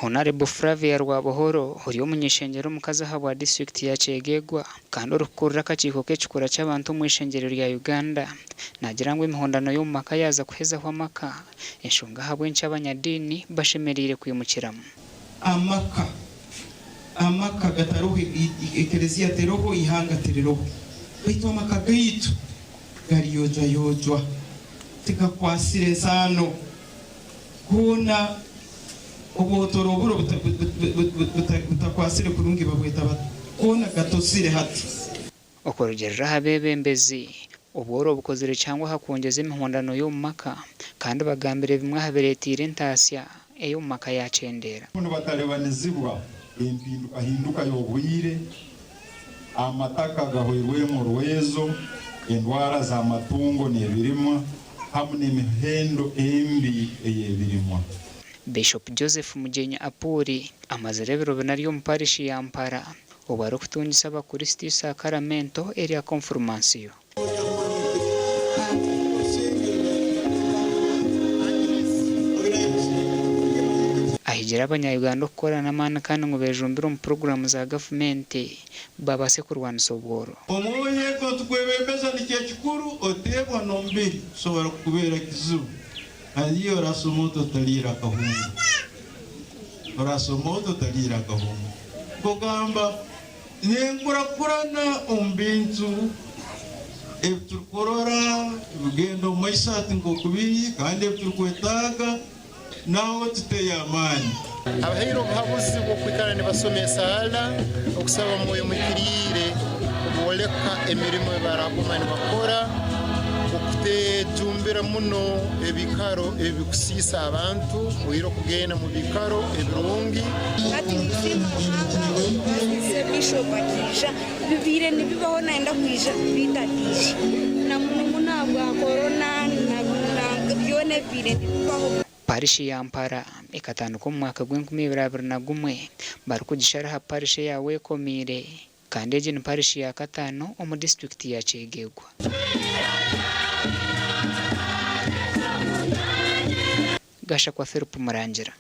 Honarebo Flavia Rwabuhoro ori omuny'ishengyero omukazi ahabwa disiturikiti ya Kyegegwa kandi orikukurira akakiiko k'ekikura ky'abantu omu ishengyero rya Uganda naagira ngu emihondano y'omu maka yaaza kuhezaho amaka, enshonga ahabw'enki abanyadiini bashemereire kwimukiramu. Amaka Amaka gataroho ekereziya teroho, eihanga tiriroho. Baitu amaka gaitu gariyojwayojwa, tigakwatsire nsaano. Hoona obwotoro oburo butakwatsire kurungi babweta bata? Hoona gatozire hati. Okurugiirira aha beebembezi, obworo bukozire kihango aha kwongyeza emihondano y'omu maka kandi bagambire bimwe aha bireeteire entaasya ey'omu maka yaakyendeera. Nibataribanizibwa empindukahinduka y'obwire, amataka gahweirwemu orwezo, endwara z'amatungo n'ebirimwa hamu n'emihendo embi ey'ebirimwa. Bishop Joseph Mugyenyi Apuuli amazire ebiro bina ari omu parishi ya Mpara obwo arikutungisa abakristo eisakaramento erya Konfirmansiyo. Ahigire abanya-Uganda okukora n'amaani kandi ngu bejumbire omu puroguraamu za gavumenti babaase kurwanisa obworo. Omwoyo ego tukwebembeza nikyo ekikuru oteebwa n'omubiri kusobora kukubeera kizibu. Hariyo orasoma ota otaliire akahunga? Orasoma ota otaliire akahunga? Nkugamba n'enkurakurana omu bintu ebi turikurora nibigenda omu maiso hati nk'oku biri kandi ebi turikwetaaga naho tuteyo amaani. Abahaire obuhabuzi bw'okwikara nibasoma esaala, okusaba Mwoyo Muhikiriire kubooleka emirimo ei baraguma nibakora, okutejumbira muno ebiikaro ebikusiisa abantu, oihireho okugenda omu biikaro ebirungi. Hati ninsiima Ruhanga omubaziise Bishop akaija, bibaire nibibaho nayenda kwija beitu ataije na muno muno ahabwa corona na byona ebibaire nibibaho. Parishi ya Mpara ekatandika omu mwaka gw'enkumi ibiri abiri na gumwe barikugishara aha parishi eya Wekomiire kandi egi ni parishi ya kataano omu disiturikiti ya Kyegegwa. Gashakwa Philip Murangira.